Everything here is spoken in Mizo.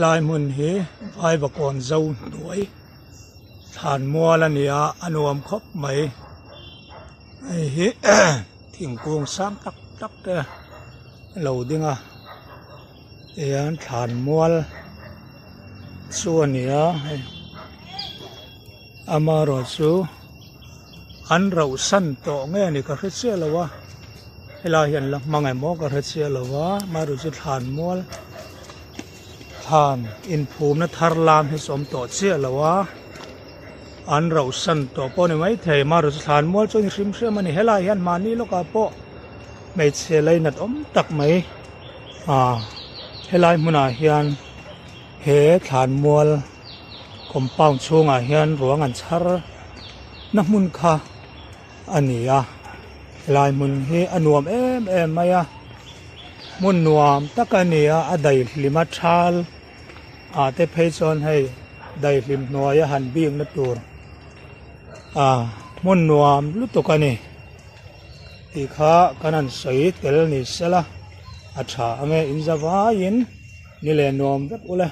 Helai hmun hi Vaivakawn zo hnuai thlan mual a ni a, a nuam khawp mai. Hei hi thingkung sang tak tak te a lo ding a tihian thlan mual chu a ni a hei amaherawhchu an rauh san tawh nge ni ka hre chiah lo a helai hian la hmang emaw ka hre chiah lo a amaherawhchu thlan mual thlan inphumna thar lam hi chu awm tawh chiah lo a. An rauhsan tawh pawh a ni maithei amaherawhchu thlan mual chu a ni hrim hrim a ni helai hian mahni lawkah pawh hmeichhe lainat awm tak mai ah helai hmunah hian he thlan mual compound chhungah hian ruang an chhar na hmun kha a ni a helai hmun hi a nuam em em mai a hmun nuam tak a ni a a daihlim a thal. Ah te phei chuan hei daihlim hnuaia han bikna tur ah hmun nuam lutuk a ni tih kha kan han sawi tel ni sela a tha ang e in za vaiin ni leh nuam vek ula.